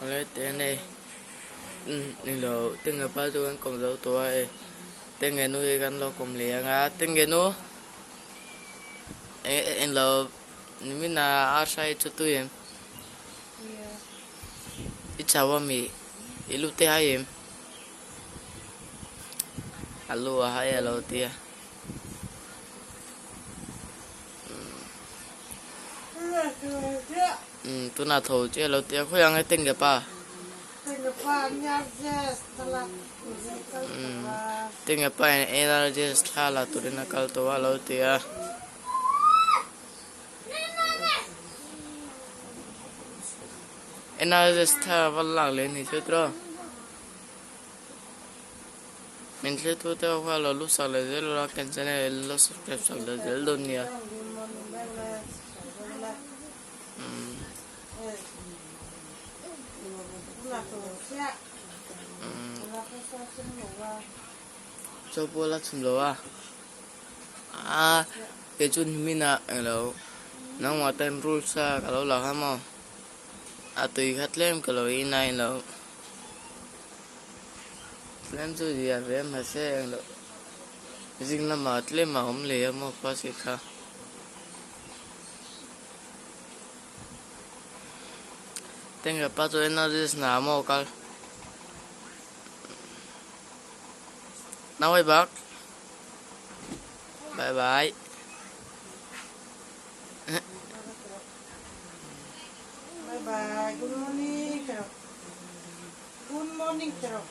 Awle te nei englo tenge pa chu kan kawm zo tawh a hei tenge nu hi kan lo kawm leh ang a tenge nu englo nimin ah arsa hi chu tui em i chau ami i lu te hai em a lu a hai a lo tia. Tunah tho chiah lo tia khawi ang e tenge pa tenge pa in nrgs thla la turin a kal tawh a lo tia. Nrgs thla va lak leh ni chu tiraw. Min thlir tu te ho kha lo lu sak leh zel ula kan channel lo subscribe sak leh zel dawn nia. Chaw pawh la chhum lo a a kei chu nimin ah englo nangmah ten rules a ka lo la kha maw a tui kha tlem ka lo in a englo. Tlem chu zia ve mahse englo zing lamah tlem a awm leh a maw pa si kha. Tengre pa chu energies hna maw kal. Nawai bak. Bye bye. Bye bye. Good morning. Good morning tiraw.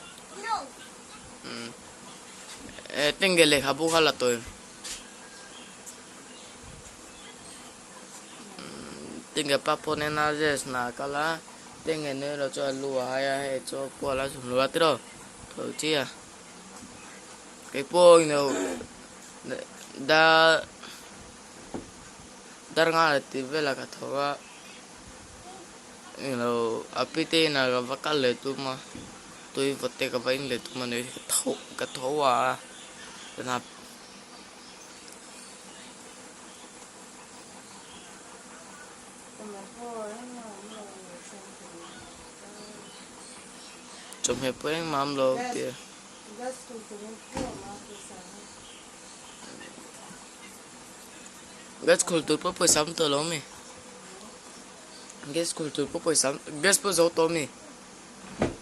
Eh tenge lehkhabu kha la tawi. Tenge pa pawh nen a dress hna a kal a tenge nui lo chuan lu a hai a hei chu a kual a chhun lo a tiraw tho chi a keipawh englo dar dar nga leh tih velah ka tho a. Englo a pite inah ka va kal leh tum a tui vawt te ka va in leh tum a ni ka tho ka tho a tunah chawhmeh pawh engmah a awm lo tih gas khul tur pawh pawisa a awm tawh lo ami. Gas khul tur pawh pawisa gas pawh zo tawh ami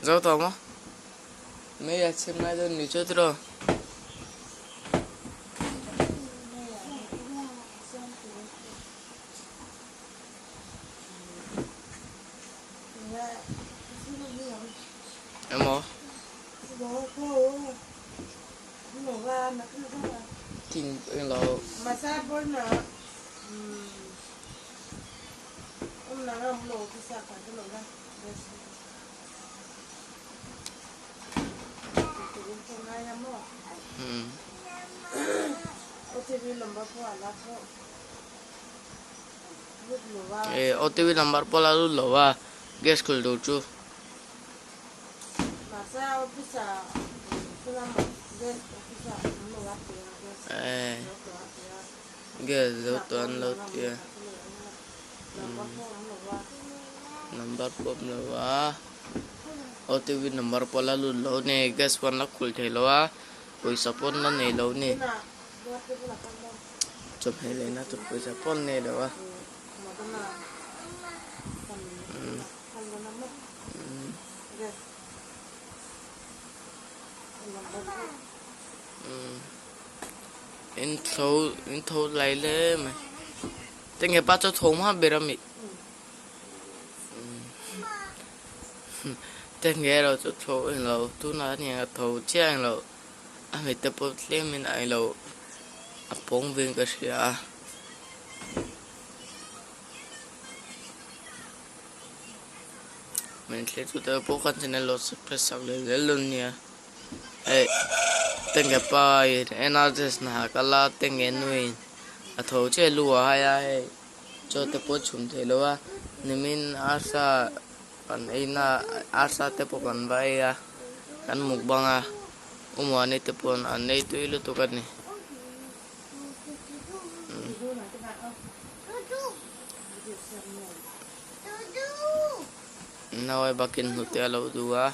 zo tawh maw mei a chhem ngai dawn ni chu tiraw. Emaw thing englo. Eh OTP number pawh la lut lo a gas khul tur chu. Eh gas zo tawh an lo ti a. Number pawh awm lo a OTP number pawh la lut lo ni gas pawh an la khul thei lo a pawisa pawh an la nei lo ni chawhmeh leh na tur pawisa pawh an nei lo a in tho in tho lai hle mai. Tenge pa chu tho hma ber a mi tenge erawh chu tho englo tunah a nia tho chiah englo a hmei te pawh tlem in a englo a pawng veng ka hria a. Min thlir tu te pawh khan channel lo subscribe sak leh zel dawn nia hei tenge pa in nrgs hna kal a tenge nuin. A tho chiah lu a hai a hei chaw te pawh chhum thei lo a nimin arsa kan ei na arsa te pawh kan va ei a kan mukbang a umuani te pawh an ei tui lutuk a ni. Naue bakin hnute a lo duh a.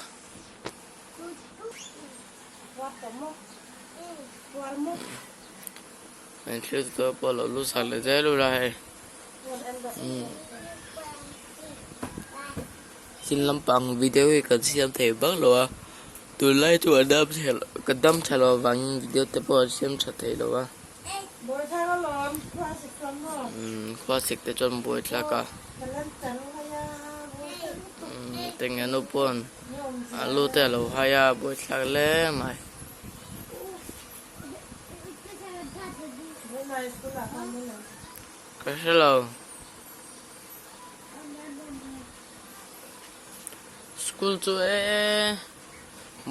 Hei thil te pawh a lo lu sak leh zel ula hei. Thil lampang video hi kan siam thei vak lo a tunlai chu a dam thei lo ka dam tha lo avangin video te pawh a siam tha thei lo a umm khua sik te chuan buai thlak a umm tenge nu pawn a lu te a lo hai a buai thlak hle mai. Ka hre lo. School chu e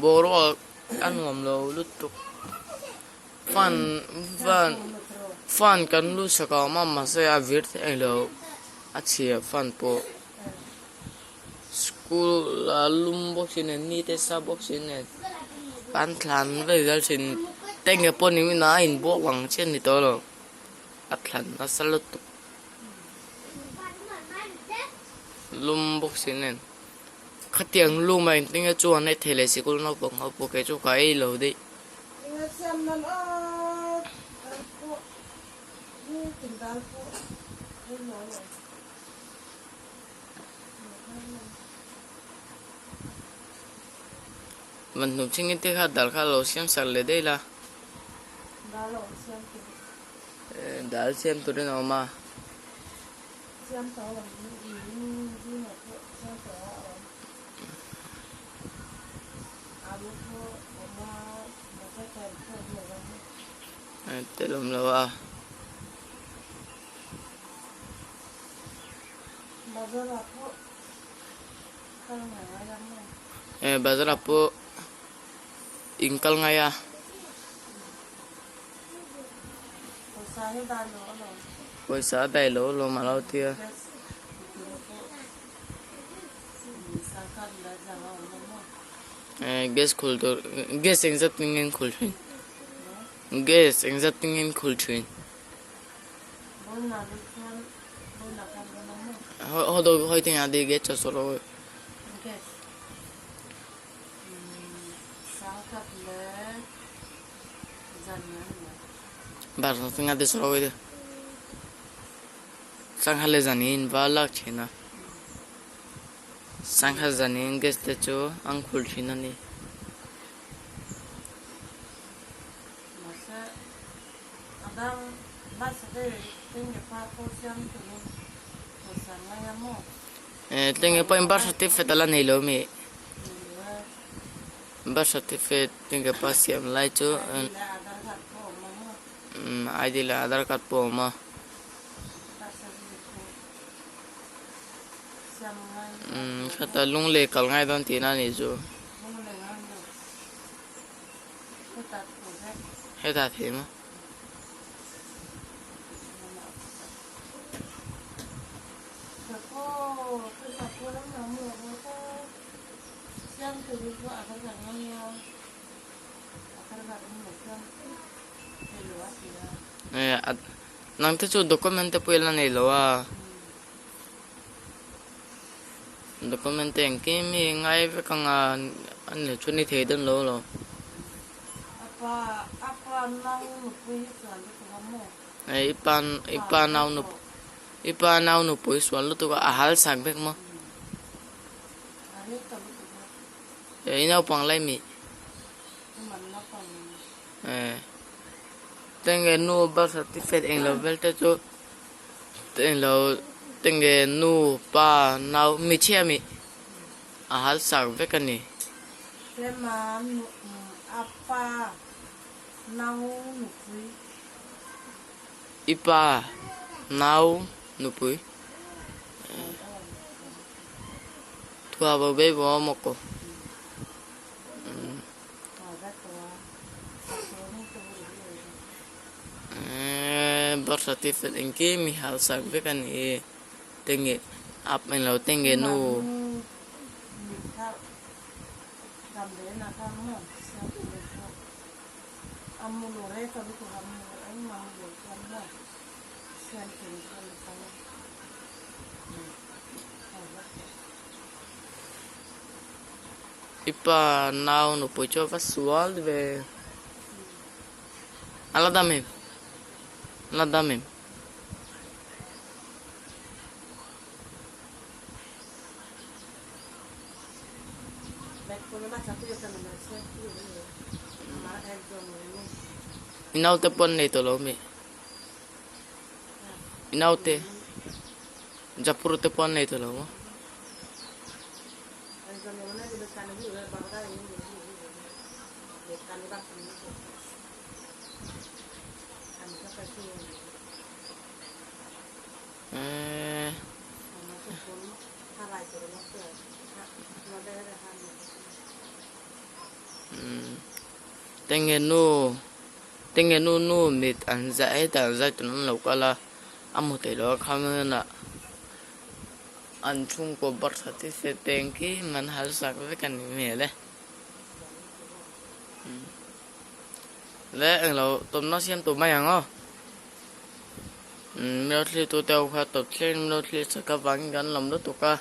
boruak a nuam lo lutuk fan fan fan kan lut sak a awm a mahse a vir thei lo a chhia fan pawh school a lum bawk si nen ni te sa bawk si nen kan thlan vel zel thin tenge pawh ni in a inbuak ang chiah a ni tawh lo a thlan nasa lutuk. Lum bawk si nen khatiang lum a engtin nge chuan ei thei leh sikul naupang ho pawh kei chu ka ei lo daih. Van hnum chhingin te kha dal kha lo siam sak leh daih la. Dal siam turin a awm a. Tel awm lo a. Bazar ah pawh in kal ngai a. Pawisa a dai lo alawm a lo ti a. Gas khul tur gas engzat tingin khul thin gas engzat tingin khul thin. Sangha leh zanin va lak thin a sangha zanin gas te chu an khul thin a ni. Tenge pawhin birth certificate a la nei lo mi birth certificate tenge pa siam lai chu ID leh aadhar card pawh a awm a khata lung leh kal ngai dawn tihna a nih chu. Hetah thei maw? Nang te chu document te pawh i la nei lo a. Document te engkim hi ngai vek ang a a ni chu ni thei dawn lo lo. I pa i pa nau nu i pa nau nupui sual lutuk a a hal sak vek maw. I naupang lai mi. Tenge nu birth certificate englo vel te chu. Englo tenge nu pa nau michhia mi a hal sak vek a ni. Tlema nu a pa nau nupui. I pa nau nupui. Thua bo bei bo a maw ko. Birth certificate engkim hi hausak vek a ni e tenge ap englo tenge nu. I pa nau nupui chu a va sual ve. A la dam em? A la dam em? I naute pawh an nei tawh lo mi? I naute Japur te pawh an nei tawh lo maw? Eee. Tenge nu tenge nu nu mit an zai hetah an zai tur an lo kal a a hmu theih loh a kham hunah an chhungkaw bartha te se te engkim an hal sak vek a ni hmel e. Le englo tawmna siam tur mai ang aw. Milo thlir tute ho kha tawp thleng in milo thlir chak avangin kan lawm lutuk a,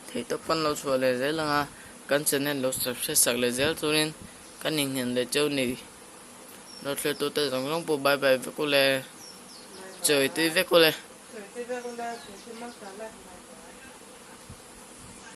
theihtawp kan lo chhuah leh zel ang a, kan channel lo subscribe sak leh zel turin kan innghen leh cheu ni. Milo thlir tute zawng zawng pawh bye bye vek u le, chawi tui vek u le.